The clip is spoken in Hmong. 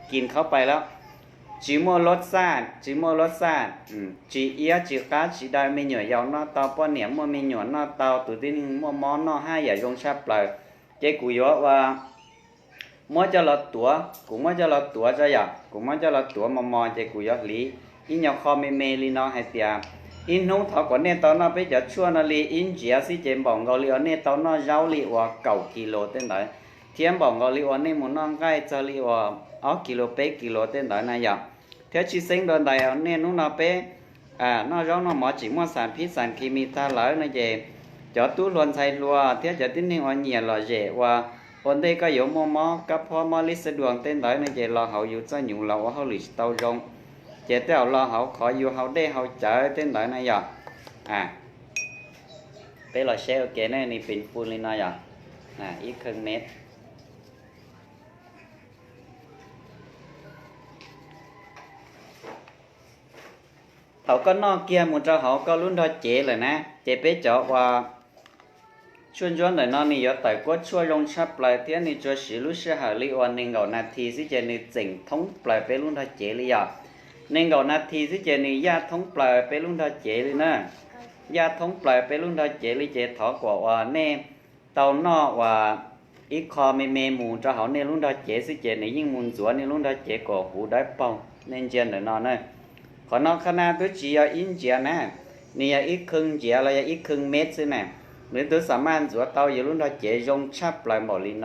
kis khauv pais lawm. Tsis muaj lub xaj, tsis muaj lub xaj, tsis iab tsis qab tsis daw, me nyuam yaus noj tau, poj niam muaj me nyuam noj tau, tus tib neeg muaj mob noj haj yam zoo tshaj plaws. Ces kuv yuav ua muab coj los tuav, kuv muab coj los tuav tso yom, kuv muab coj los tuav mos mos ces kuv yuav hliv ib nyuag qho me me li no hais tias, ib hnub thov kom nej tau noj peb cov tshuaj no li ib ntsiav xwb ces npaum nkaus li uas nej tau noj zaub li uas kaum kis lus tej ntawd, thiab npaum nkaus li uas nej mus noj nqaij txog li uas ob kis lus peb kis lus tej ntawd na yom. Thiab tshwj xeeb dua ntais uas nej hnub no peb noj zaub noj mov tsis muaj xas phib xas khi mi tag lawm no ces cov tub hluas ntxhais hluas thiab cov tib neeg uas nyiam lom zem uas ua ntej koj yuav muaj mob kab phob mob lib xab duas tej ntawd no ces los hauv yus txoj nyuv los ua hauj lwm tsis tau zoo, ces tej zaum los hauv qhov yus haus dej haus cawv tej ntawd na yom. Peb los saib ua ke ne, nws pin pu li no yom, ib khee mev. Thaum koj noj kiag mus rau hauv koj lub nrog cev lawm na, ces peb cov uas tshuaj ntsuab ntawm no nws yuav tawm kuab tshuaj zoo tshaj plaws thiab nws tsuas siv lub sij hawm li uas nees nkaum nas this xwb ces nws txeem thoob plaws peb lub nrog cev li yom. Nees nkaum nas this xwb ces nws yaj thoob plaws peb lub nrog cev li na. Yaj thoob plaws peb lub nrog cev li ces thov kom uas nej tau noj uas ib qho me me mus rau hauv nej lub nrog cev xwb ces nws yeej mus ntxuav nej lub nrog cev kom huv dawb paug. Nej ntsia ntawm no na, qhov no qhab na twb tsis yog ib ntsiav na, nws yog ib khee ntsiav los yog ib khee mev xwb na. Nws twb xam maj ntxuav tau yus lub nrog cev zoo tshaj plaws npaum li no.